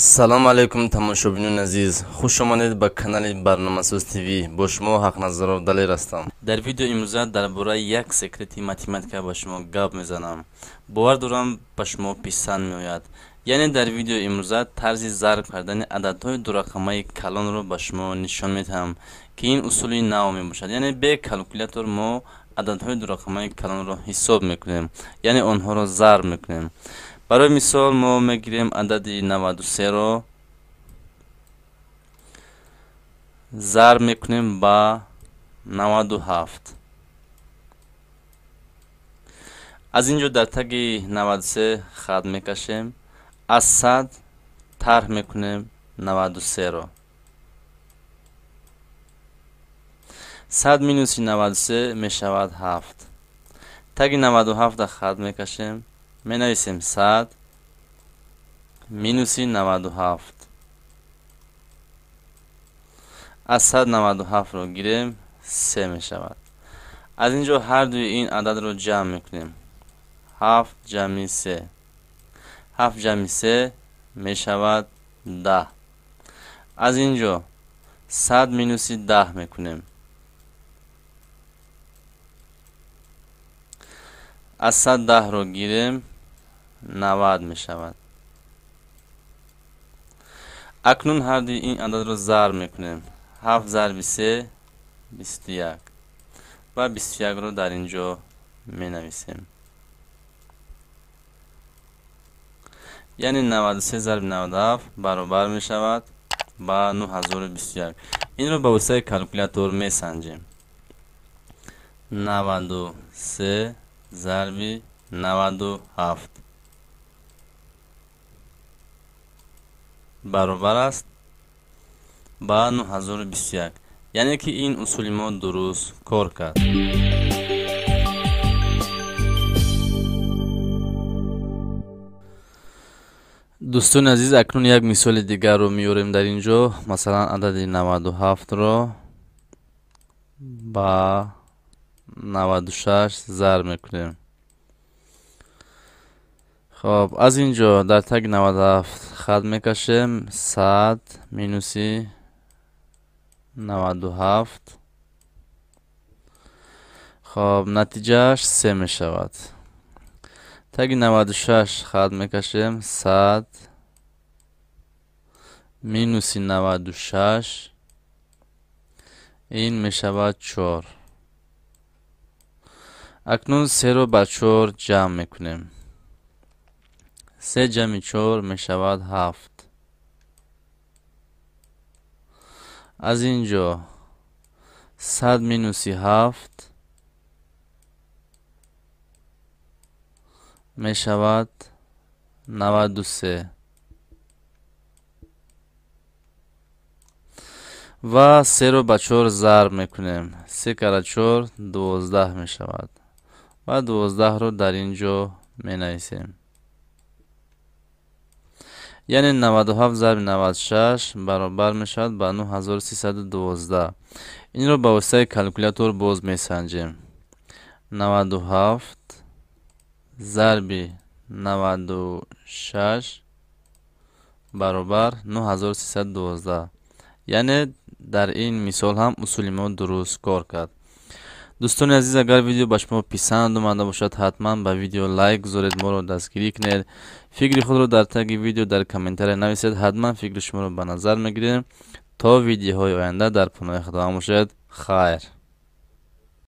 Салом алейкум, тамошобинони азиз, хуш омадед ба канали Барномасоз ТВ. Бо шумо Ҳақназаров Далер ҳастам. Дар видеои имрӯза дар бораи як секрети математика ба шумо гап мезанам. Бовар дорам, ба шумо писанд меояд. Яъне дар видеои имрӯза тарзи зарб кардани ададҳои дурақамаи калонро ба шумо нишон медиҳам, ки ин усули нав мебошад. Яъне бе калкулятор мо ададҳои дурақамаи калонро ҳисоб мекунем, яъне онҳоро зарб мекунем. Барои мисол мо мегирем адади 93-ро зарб мекунем ба 97. Аз ин ҷо дар таги 93 хат мекашем, аз 100 тарҳ мекунем 93-ро. 100 минуси 93 мешавад 7. Таги 97 хат мекашем, менависем 100 минуси 97. Аз 197-ро гирем, 3 мешавад. Аз ин ҷо ҳар дуи ин ададро ҷамъ мекунем. 7 ҷамъи 3. 7 ҷамъи 3 мешавад 10. Аз ин ҷо 100 минуси 10 мекунем. Аз 110-ро гирем, 90 мешавад. Акнун ҳар дуи ин ададро зарб мекунем. 7 зарби 3 21 ва 21-ро дар ин ҷо менависем. Яъне 93 зарби 97 баробар мешавад ба 9021. Инро ба воситаи калкулятор месанҷем. 93 зарби 97 баробар аст ба 9021. Яъне ки ин усули мо дуруст кор кард. Дӯстони азиз, акнун як мисоли дигарро меорем дар ин ҷо. Масалан, адади 97-ро ба 96 зарб мекунем. Хоб, аз ин ҷо дар таги 97 хат мекашем, 100 минуси 97. Хоб, натиҷааш 3 мешавад. Таги 96 хат мекашем, 100 минуси 96, ин мешавад 4. Акнун 3-ро ба 4 ҷамъ мекунем. 3 ҷамъи 4 мешавад 7. Аз ин ҷо 100 минуси 7 мешавад 93. Ва 3-ро ба 4 зарб мекунем. 3 кара 4 12 мешавад. Ва 12-ро дар ин ҷо менависем. Яъне 97 зарби 96 баробар мешавад ба 9312. Инро ба воситаи калкулятор боз месанҷем. 97 зарби 96 баробар 9312. Яъне дар ин мисол ҳам усули мо дуруст кор кард. Дӯстони азиз, агар видео ба шумо писанд омада бошад, ҳатман ба видео лайк гузоред, моро дастгирӣ кунед. Фикри худро дар таги видео дар комментария нависед, ҳатман фикри шуморо ба назар мегирем. То видеоҳои оянда дар паноҳи Худованд бошед. Хайр.